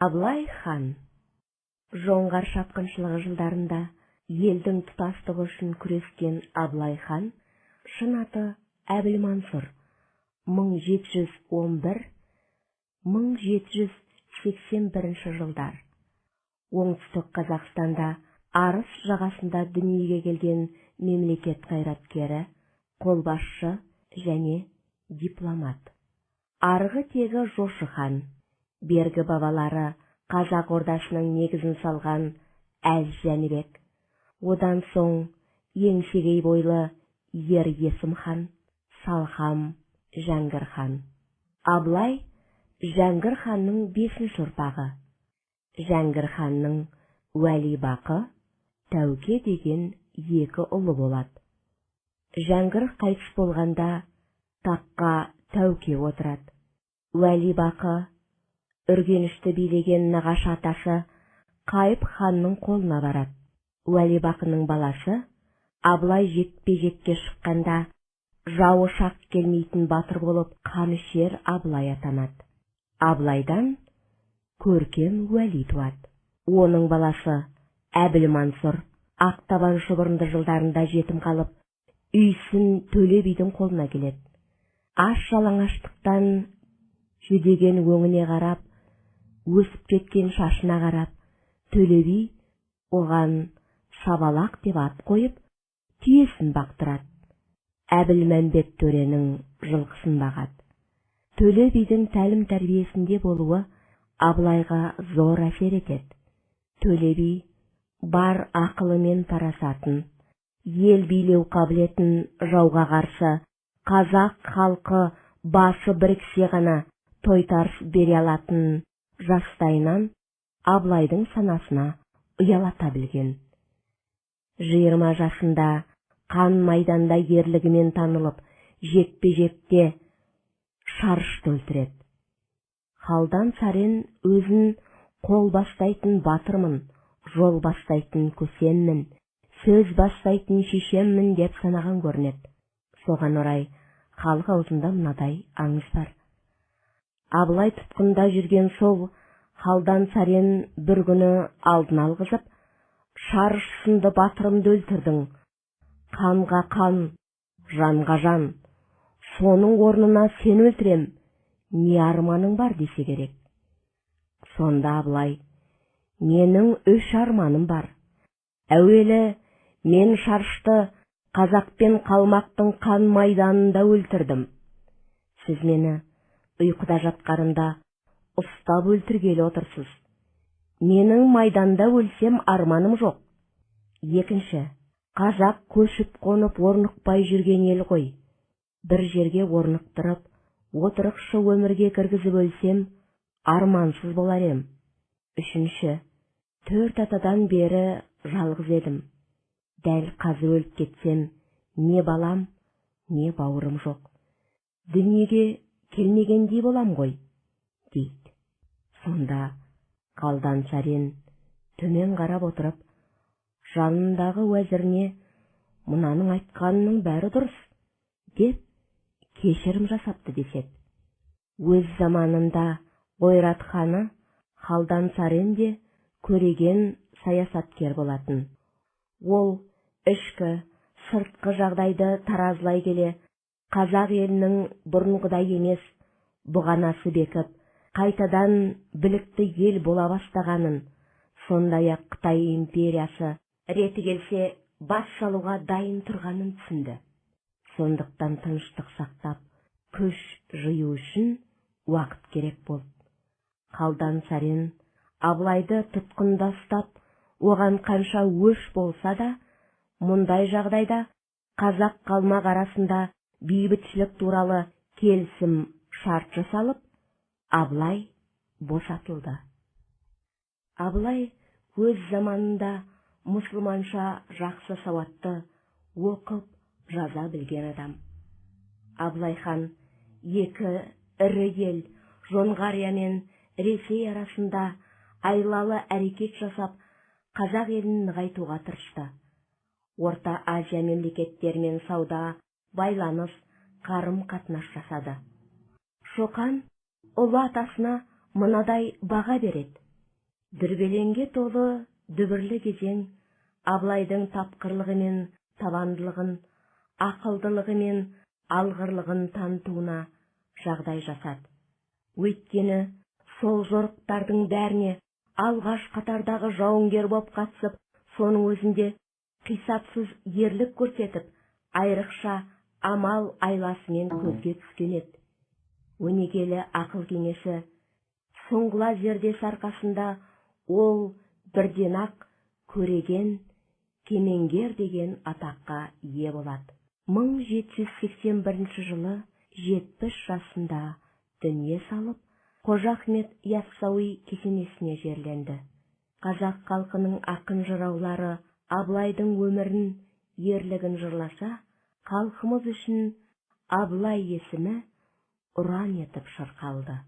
Абылай хан Жоңғар шапқыншылығы жылдарында елдің тұтастығы үшін күрескен Абылай хан, шын аты Әбілмансұр, 1711-1781 жылдар. Оңтүстік Қазақстанда, Арыс жағасында дүниеге келген мемлекет қайраткері, қолбасшы және дипломат. Арғы тегі Жошы хан, бергі бабалары Қазақ ордасының негізін салған Әз Жәнібек. Одан соң еңсегей бойлы Ер Есім хан, Салхам Жәңгір хан. Абылай Жәңгір ханның бесінші ұрпағы. Жәңгір ханның Уәлибақы, Тәуке деген екі ұлы болады. Жәңгір қайтыс болғанда таққа Тәуке отырады. Уәлибақы Үргенішті билеген нағашы атасы Қайып ханның қолына барады. Уәлибақының баласы Абылай жекпе-жекке шыққанда жауы шақ келмейтін батыр болып, қанішер Абылай атанады. Абылайдан Көркем Уәли туады. Оның баласы Әбілмансұр Ақтабан шұбырынды жылдарында жетім қалып, Үйсін Төле бидің қолына келеді. Аш жалаңаштықтан жүдеген өңіне қарап, өсіп кеткен шашына қарап, Төле би оған Сабалақ деп ат қойып, түйесін бақтырады. Әбілмәмбет төренің жылқысын бағады. Төле бидің тәлім тәрбиесінде болуы Абылайға зор әсер етеді. Төле би бар ақылы мен парасатын, ел билеу қабілетін жауға қарсы қазақ халқы басы біріксе ғана тойтарыс бере алатын жастайынан Абылайдың санасына ұялата білген. 20 жасында қан майданда ерлігімен танылып, жекпе-жекте Шарышты өлтіреді. Халдан Сарен өзін қол бастайтын батырмын, жол бастайтын көсеммін, сөз бастайтын шешеммін деп санаған көрінеді. Соған орай халық аузында мынадай аңыз бар. Абылай тұтқында жүрген сол Халдан Сарен бір күні алдын алғызып, «Шарыш сынды батырымды өлтірдің, қанға қан, жанға жан, соның орнына сені өлтірем, не арманың бар?» десе керек. Сонда Абылай: «Менің үш арманым бар. Әуелі мен Шарышты қазақ пен қалмақтың қан майданында өлтірдім. Сіз мені ұйқыда жатқанымда ұстап өлтіргелі отырсыз. Менің майданда өлсем, арманым жоқ. Екінші, қазақ көшіп қонып орнықпай жүрген ел ғой. Бір жерге орнықтырып, отырықшы өмірге кіргізіп өлсем, армансыз болар ем. Үшінші, төрт атадан бері жалғыз едім. Дәл қазір өліп кетсем, не балам, не бауырым жоқ. Дүниеге келмегендей болам ғой», дейді. Сонда Қалдан Сарен төмен қарап отырып, жанындағы уәзіріне: «Мынаның айтқанының бәрі дұрыс», деп кешірім жасапты деседі. Өз заманында Ойрат ханы Халдан Сарен де көреген саясаткер болатын. Ол ішкі, сыртқы жағдайды таразылай келе, қазақ елінің бұрынғыдай емес, бұғанасы бекіп, қайтадан білікті ел бола бастағанын, сондай-ақ Қытай империясы реті келсе бас салуға дайын тұрғанын түсінді. Сондықтан тыныштық сақтап, күш жию үшін уақыт керек болды. Қалдан Сарен Абылайды тұтқында ұстап, оған қанша өш болса да, мұндай жағдайда қазақ қалмақ арасында бейбітшілік туралы келісім шарт жасалып, Абылай босатылды. Абылай өз заманында мұсылманша жақсы сауатты, оқып, жаза білген адам. Абылай хан екі ірі ел, Жоңғария мен Ресей арасында айлалы әрекет жасап, қазақ елін нығайтуға тырысты. Орта Азия мемлекеттерімен сауда, байланыс, қарым қатынас жасады. Шоқан ұлы атасына мынадай баға береді. Дүрбелеңге толы дүбірлі кезең Абылайдың тапқырлығы мен табандылығын, ақылдылығы мен алғырлығын танытуына жағдай жасады. Өйткені сол жорықтардың бәріне алғаш қатардағы жауынгер боп қатысып, соның өзінде қисапсыз ерлік көрсетіп, айрықша амал айласымен көзге түскен еді. Өнегелі ақыл кеңесі, сұңғыла зердесі арқасында ол бірден-ақ көреген кемеңгер деген атаққа ие болады. 1781 жылы 70 жасында дүние салып, Қожа Ахмет Яссауи кесенесіне жерленді. Қазақ халқының ақын жыраулары Абылайдың өмірін, ерлігін жырласа, халқымыз үшін Абылай есімі ұран етіп шырқалды.